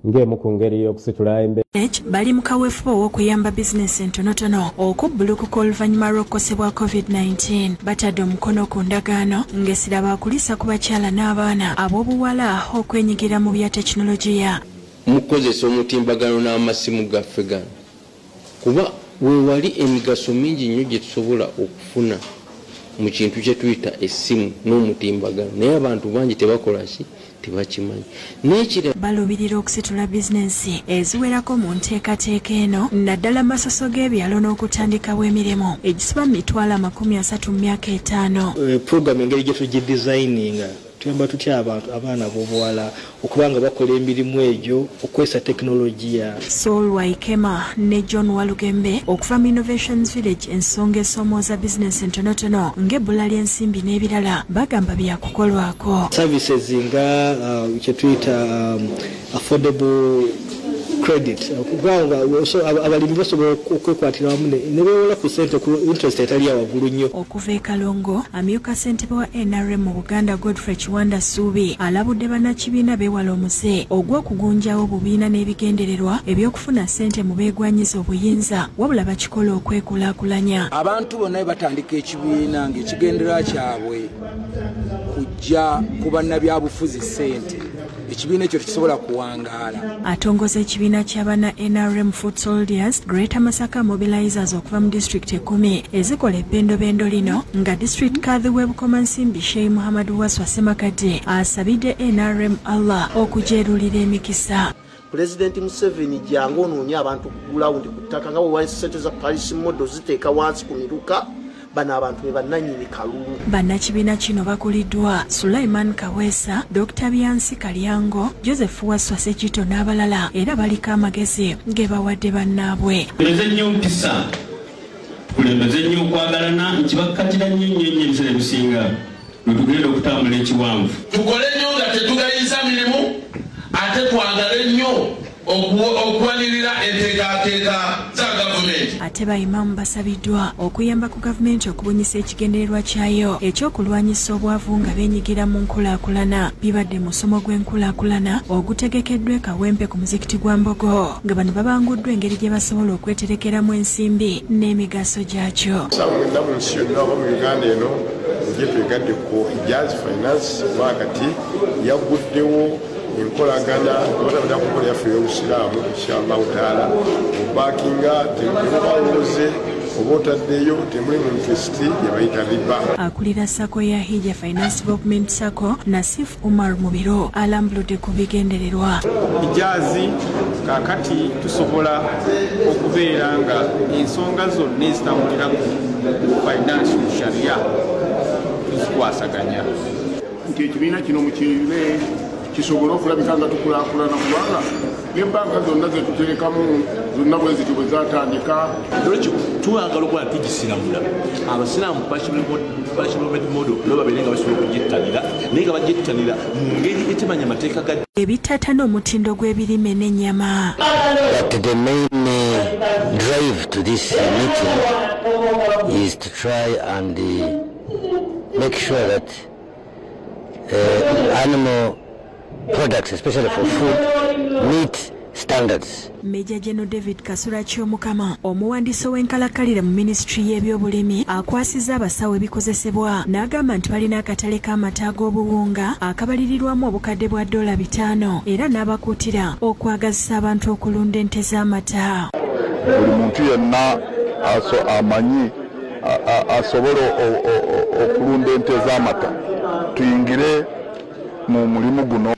Ng'emu ku ngeri y'okusitula embe Bali mu kaweefube ow'okuyamba bizinensi entonotono okubbulukuka oluvannyuma lw'okukosebwa COVID-19. Batadde omukono ku ndagaano ng'essira baakulisa ku bakyala n'abaana ab'obuwala okwenyigira mu bya tekinologiya. Mu kukozesa omutimbagano n'amasimu gaffe gano, kuba weewali emigaso mingi nnyo gye tusobola okufuna mu kintu kye tuyita essimu n'omutimbagano, naye abantu bangi tebakola ki, tebakimanyi. N'ekirala, Baluubirira okusitula bizinensi eziwerako mu nteekateeka eno, naddala mu masoso g'ebyalo, n'okutandikawo emirimu egisoba mu 300,000 mu myaka 5. Program engeri gye tugidesigninga, tuyamba tutya abantu, abaana ab'obuwala, okuba nga bakola emirimu egyo okukozesa tekinologiya? Saul Waikema ne John Walugembe okuva mu Innovations Village, ensonga esoomooza bizinensi entonotono ng'ebbula ly'ensimbi n'ebirala bagamba byakukolwako. Services nga kyetuyita affordable credit, kubanga abalimi basobola okwekwatira wamu ne beewola ku sente ku interest etali ya waggulu nnyo. Okuva e Kalongo, amyuka ssentebe wa NRM mu Buganda, Godfrey Kiwanda Ssuubi, alabudde bannakibiina beewala omuze ogw'okugunjawo obubiina n'ebigendererwa eby'okufuna ssente mu beegwanyiza obuyinza, wabula bakikola okwekulaakulanya. Abantu bonna bwe batandika ekibiina ng'ekigendererwa kyabwe kujja ku bannabyabufuzi ssente, ekibiina ekyo tekisobola kuwangaala. Atongoza ekibiina ky'abanna NRM Foot Soldiers Greater Masaka Mobilizers okuva mu disitulikiti 10 ezikola ebbendobendo lino, nga district kadhi w'e Bukomansimbi, Sheikh Muhammadu Waswa Semakadde, asabidde NRM Allah okugyerulira emikisa. Pulezidenti Museveni, jangu onoonye abantu ku gulawundi ku ttaka nga bwe sente za Paris Model ziteeka wansi ku miruka. Bano abantu be bannannyini kalulu. Bannakibiina kino bakuliddwa Sulaiman Kaweesa, Dr Byansi Kalyango, Joseph Waswa Sekito n'abalala, era baliko amagezi ge bawadde bannaabwe. Kulembeze nnyo mpisa, kulembeze nnyo okwagalana. Nkibakkatira nnyo nnyo nnyo ebiseera ebisinga lwe tugenda okutambula ekiwanvu. Tukole nnyo nga tetugayiza mirimu, ate twagale nnyo okuwanirira enteekateeka za gavumenti. Ate bayimaamu basabiddwa okuyamba ku gavumenti okubunyisa ekigendererwa kyayo ekyokulwanyisa obwavu nga beenyigira mu nkulaakulana. Bibadde musomo gw'enkulaakulana ogutegekeddwa e Kawempe ku muzikiti gwa Mbogo, nga bano babanguddwa engeri gye basobola okweterekeramu ensimbi n'emigaso gyakyo. Saawa mwenda mu nsi yonna oba mu Uganda eno gye twegadde ku Hijaz Finance, kuba kati yagguddewo enkolagana obatabadda ku nkola yaffe ey'obusiraamu. Inshallahu taala, obakinga temubawoze oba otaddeyo, temuli mu interest gye bayita riba. Akulira SACCO ya Hija Finance Development SACCO, Nasif Umar Mubiro, alambuludde ku bigendererwa. Hijaz kaakati tusobola okubeera nga ensonga zonna ezitambulira ku financial sharia tuzikwasaganya. Nti ekibiina kino mukibe kisobole okulabika nga tukulaakulana, kubanga nebbanka zonna zetuterekamu zonna bwe zityo bwe zatandika. Olwekyo twagala okuba tugisiramula abasiraamu parish model nabo babeere nga basobola okugyettanira, naye nga bagyettanira mu ngeri etemanya amateeka ga Ebitata n'omutindo gw'ebirime n'ennyama. But the main drive to this meeting is to try and make sure that animal products, especially for food, meet standards. Major General David Kasura Kyomukama, omuwandiisi ow'enkalakkalira mu minisitule y'ebyobulimi, akwasizza abasawo ebikozesebwa n'agamba nti balina akatale k'amata ag'obuwunga akabalirirwamu obukadde bwa $500, era n'abakuutira okwagazisa abantu okulunda ente z'amata. Buli muntu yenna amanyi asobola okulunda ente z'amata, tuyingire mu mulimu guno.